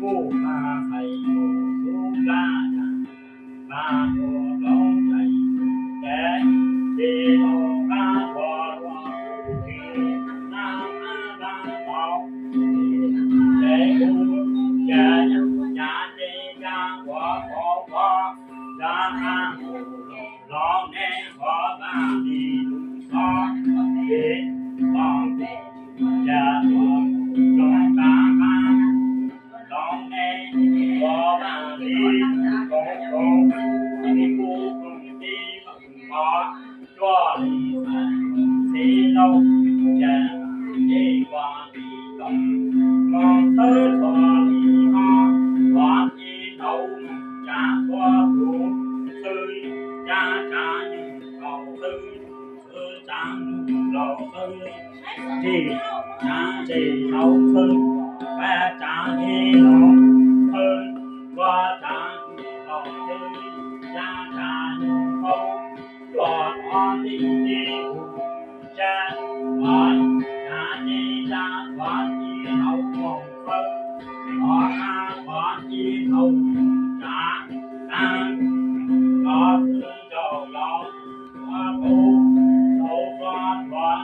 kuj mas hais mus xub plab yam mas tus hloov ncaim tus cev, ces tau qab ua ua tus twg nab qab nab tau, ces kuv cia yam yav ces ya ua qhov ua ya qab mus los los ne qhov vaj li lus xov, ces tau ces ya ua zoo qab qab los ne qhov vaj li koom koom li kuv koom li koom qhov. Cuaj li xav txiv lauj, ces ua li toom, mus txhawb txhua li ho, ua li tau mus tsav txhua tus xwb, ya tsav nyuj laus xwb, xwb tsav nyuj laus xwb, tsis tsav ntses laus xwb, pab tsav li laus xwb, ua tsav nyuj laus xwb, ya tsav nyuj laus, cuaj qhov li li hu, tsav qhov, tsav li tsav qhov li laus mus xwb, qhov qab qhov li laus tsav, tsav qhov xwb rau laus, ua tus laus ua tuav,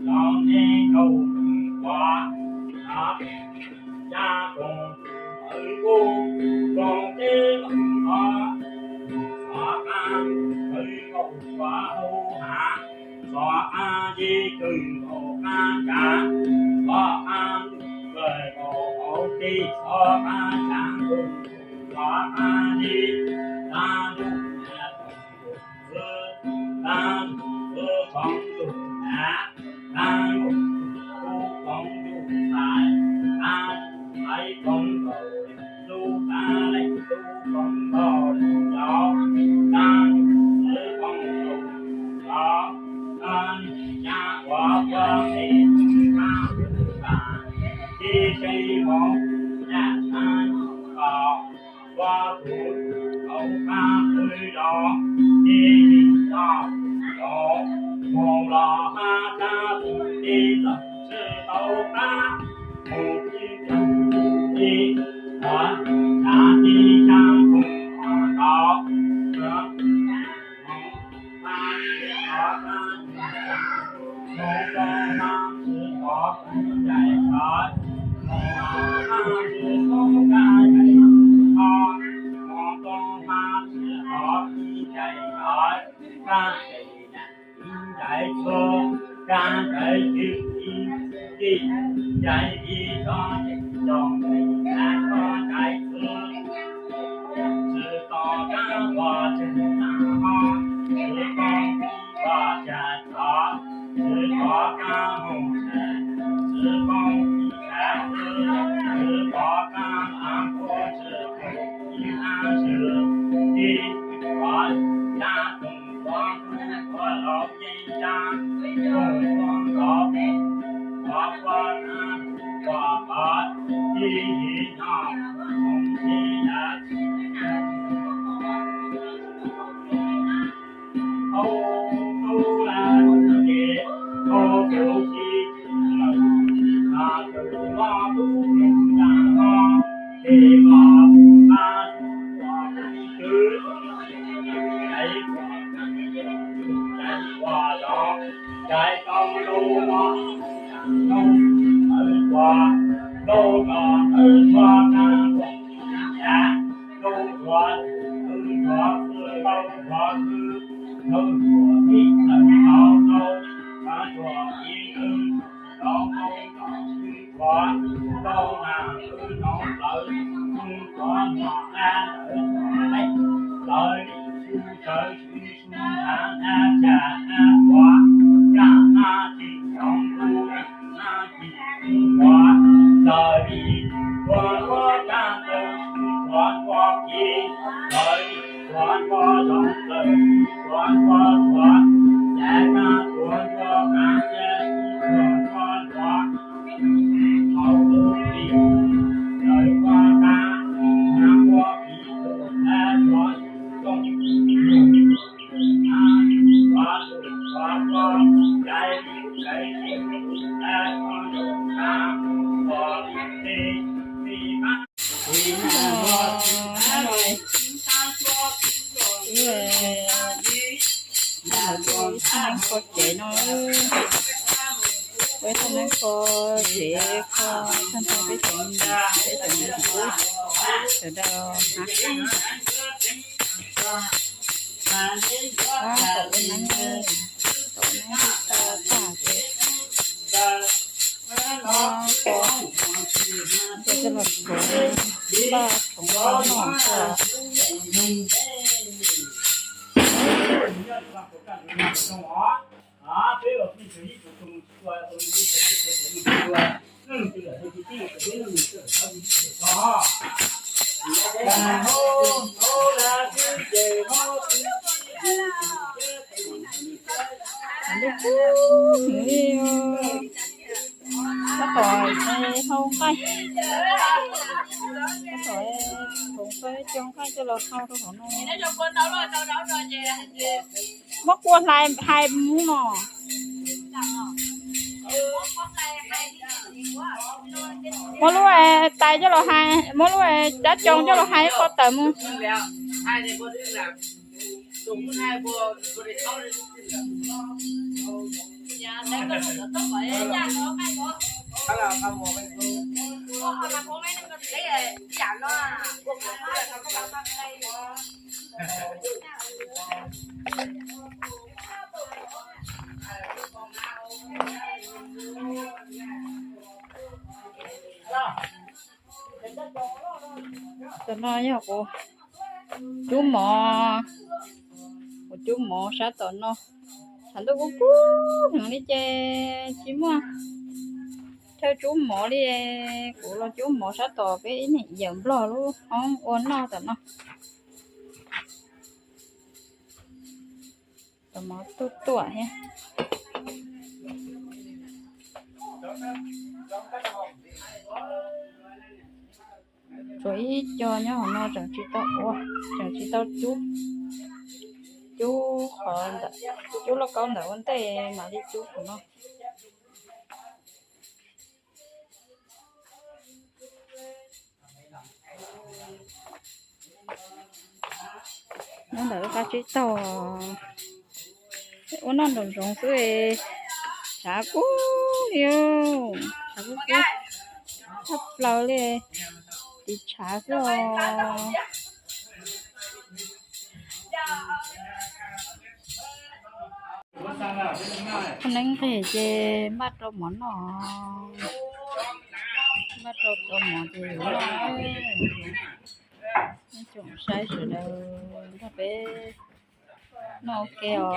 laus li rau tus tuav, ya koom tus tawv kuj koom teb koom qhov, xov qab tus tawv nkaus tuav hauv hav, xov qab yig kawg nkaus qab tsav, xov qab ntuj kawg nkaus hauv teb, xov qab tsav ntuj, xov qab yig qab ntuj, xwb, qab ntuj xwb koom ntuj hnav, qab ntuj tub koom ntuj ntxhais, qab ntuj ntxhais koom nkaus lub qab leej tub koom nkaus lub zos, qab ntuj xwb koom ntuj zos, qab ntuj ya ua ua es qab ntuj tas, tib tsev hmoov ya qab ntuj los, ua tus tub hauv qab qhwv los, tib tsev noj los, mus los hab tab tus tib txawm tsis tau qab, mus tib txawm tib los, tsav tib tsav mus los tau, mus tau hab tsis tau qab, mus tau hab tsis tau tib ncaim sawv, mus los hab tsis tau kab ncaim tsis tau, mus tau hab tsis tau tib ncaim sawv, kab ncaim yam tib ncaim txhua, kab ncaim twg tib txhua tij, ncaim ib tsob ces cog ncaim xya tsob ncaim txhua, tsis tau kab ua tseg tag ho, tsis tau ua tseg tov, tsis tau kab mus tsev, tsis tau ib tsev xwb, tsis tau kab av npua tsis tau ib av swm, tib tug ya koom ua tus ua laus yeej ya koom ua nkaus, ua ua kab ua pov, tib yig noj koom tib yam tsis tau tub laj ces tau tus tsis tsis lawm, mas tus mob tub mus nram no, ces mos tus qab tus ua tus twg, caiv ua caiv ua los, caiv tau lauj mos, lauj tawv ua, lauj los tawv ua kab ua, lauj ua, lauj ua, lauj ua, lauj ua, ib tawv tau lauj, lauj ua, ib tawv tau lauj, lauj ua, lauj nas lauj noov lawv, lauj ua, lauj nas lawv, lauj li su sawv su su hnav hnav cas hnav tuav, cas hnav tsis nyoos lub hnav tsis ua, lawv li ua ua cas tau su tuav ua kiv, lawv li tuav ua zoov lawv li tuav ua tuav, cas cas tuav ua qab cas tuav ua tuav, tau lub li lawv ua qab hnav ua kiv tus hnav tuav tooj mus. Ces kho tag nrho peb cov, peb cov niam txiv sawv daws hav qeej, kaum ua neeb, kaum ua neeb tag ces kho, coj los rhuav, npaj rhuav noj os. Tab tom hau nqaij, tab tom hau nqaij, coj nqaij coj los hau rau hauv no. Muab kua hais mus no. Muab lub tais coj los hais, muab lub cab coos coj los hais ib qho tawm mus. Tam no yog kuv cub mov, kuv cub mov sab tom no. Tshav ntuj kub kub heev li ces tsis muaj chaw cub mov li. Kuv los cub mov sab tom peb ib niam yawm nplog lub hoob ua noj tom no. Cov mov tuaj tuaj thiab. Tshuav ib co nyob hauv no tseem tsis tau ua, tseem tsis tau cub. Cub qhov ntawm, cub lauj kaub ntawm ua ntej mam li cub qhov no. Nyob ntawm lub qab tsib taug, ua noj nroos nroos xwb, tshav kub li, tshav kub kub tshaj plaws li, tiv tshav xwb os. Koj neeb nqig ces npaj rau mov noj, npaj rau tau mov ces yuav noj. Ib tsoom saib sawv daws nrog peb noj ua ke os.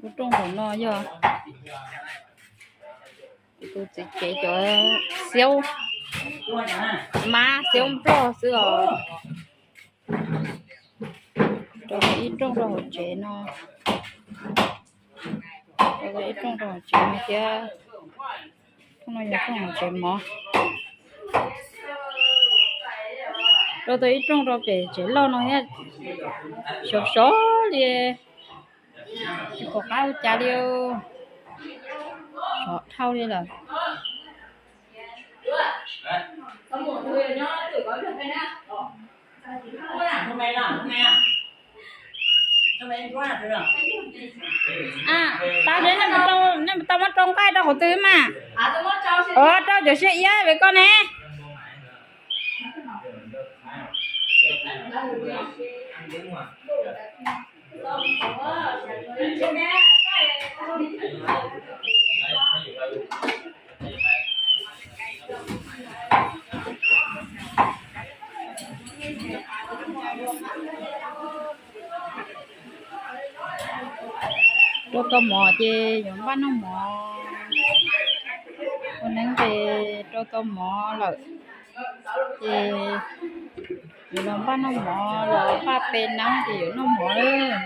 Lub rooj hauv no yog tus txiv tsev cov xiaub, mab xiaub nplog xwb os. Rau tau ib rooj rau hauv tsev no, rau tau ib rooj rau hauv tsev no thiab. Rooj no yog rooj hauv tsev mov. Rau tau ib rooj rau pem tsev loj no thiab. Sov sov li, tsis pom qab ua cas li, sov dhau li lawm. Tau, nej mus tau muab rau nqaij rau qhov twg mas? Rau cov siab iab ve koj ne. Rau tau mov ces yuav npaj noj mov. Ua neeb ces rau tau mov lawm ces yuav los npaj noj mov, los npaj pe neeb ces yuav noj mov lawm.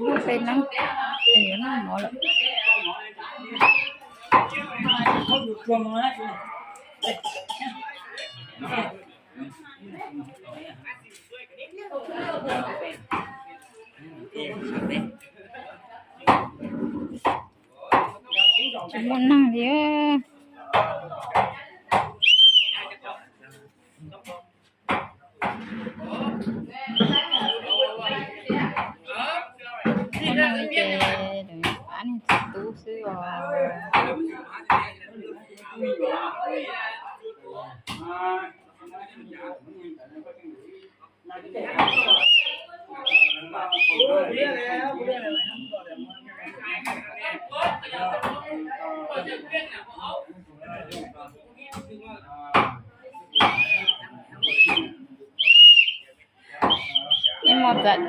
Lub peb neeb, yuav noj mov lawm. Tsis muaj neeg li. Muaj neeg li ces pab niag txiv tub xwb os. Ib mos txawm.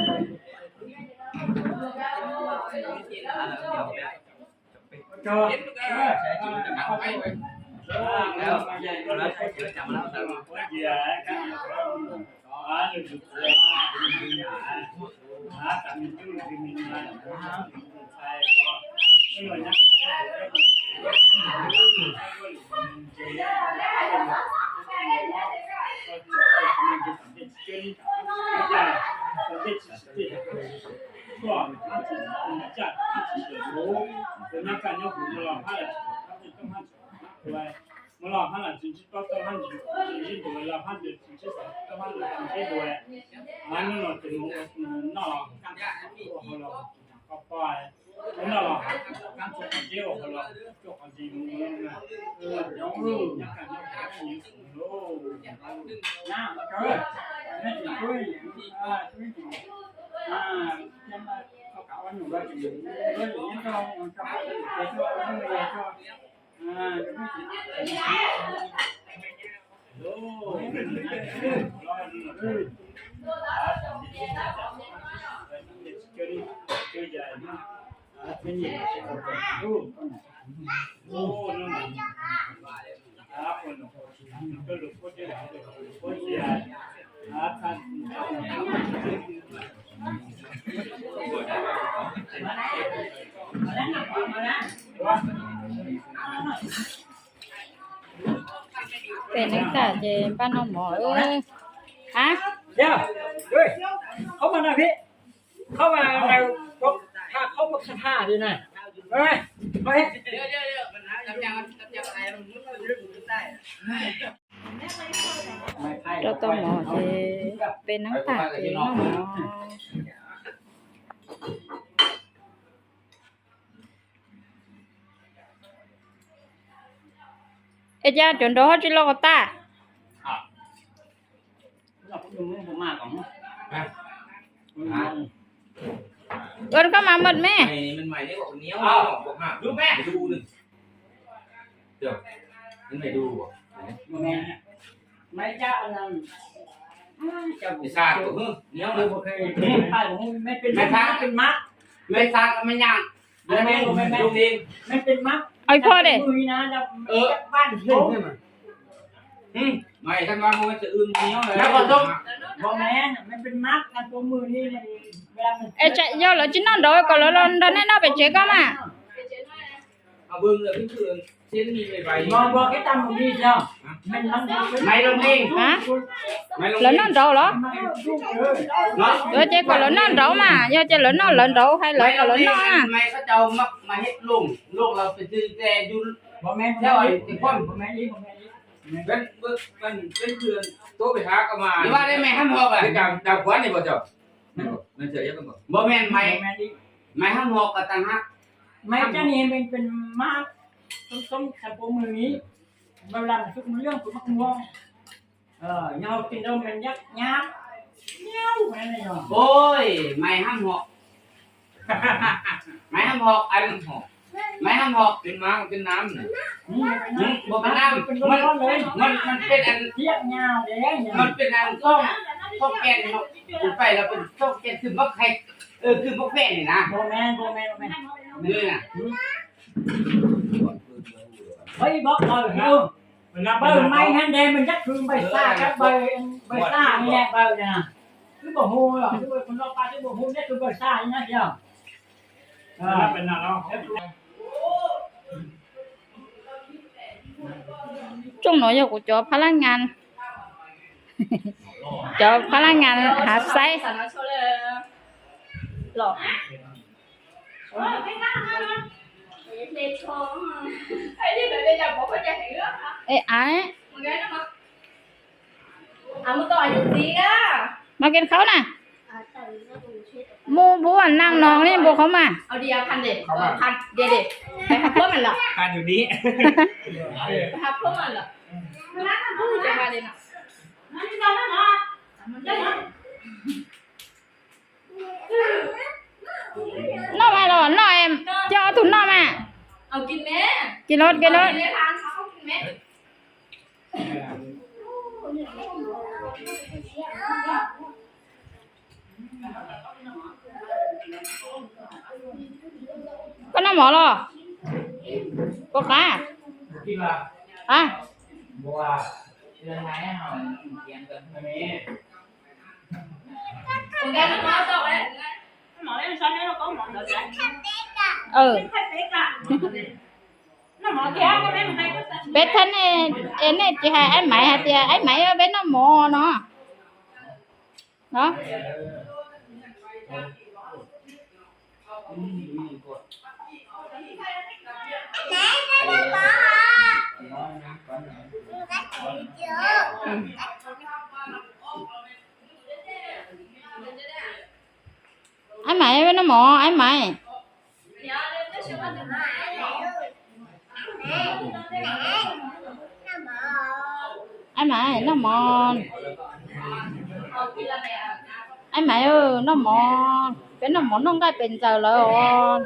Mus los hab los tsis ntsib tob tob hab ntsib ntuas los hab ntsib xav tob hab ntsib ntuas. Hnub no tus mus noj los kab ua hauv los koj poj, hnub no los kab tsuag qhov ntseb ua hauv los tsuag qhov ntseb mus no na. Nyob nyob nyob nyob Peb neeb tag ces npaj noj mov. A, qhov mas na phi, qhov mas na, qhov mas ha li na. Rau tau mov ces peb neeb tag ces noj mov. Es cas cov nraud ho tsis los kom tag? Ua koj mas mệt mệt. Ais pho de. Es yog lawv tsis noj nraud kom lawv los nrog nej noj pem tsev koj mas. Lawv noj nraud los? Yog ces kom lawv noj nraud mas, yog ces lawv noj lawv nraud, hais lawv kom lawv noj na. Ôi, mày hâm hộp. Mày hâm hộp, anh hâm hộp. Mày hâm hộp. Peb mab peb nam na. Ua peb nam, man peb nam, man peb nam txog, txog ken no, kuv pais los peb txog ken khwv mab khev, khwv mab phem na. Nws na. Npawg Maiv hab nte npawg Ntxab Khwv npawg Xaj, npawg, npawg Xaj ne npawg na. Twb npawg Hu los, twb npawg Hu no pa twb npawg Hu neb twb npawg Xaj na yog. Tsoom no yog kuv cov phab lab ngas, cov phab lab ngas hav xaib. Es av, mas kis khaub na, mus npuv nag no li npuv khaub mas. Noj mas los noj, coj ob tug noj mas. Kis lod, kis lod. Koj noj mov los? Koj qab, qab. Peb thab nej, nej tsis hais Aib Maiv hais tias Aib Maiv peb noj mov no. Aib Maiv, noj mov Aib Maiv. Aib Maiv, noj mov. Aib Maiv, noj mov, peb noj mov noj nqaij pes ntxaws lawm os.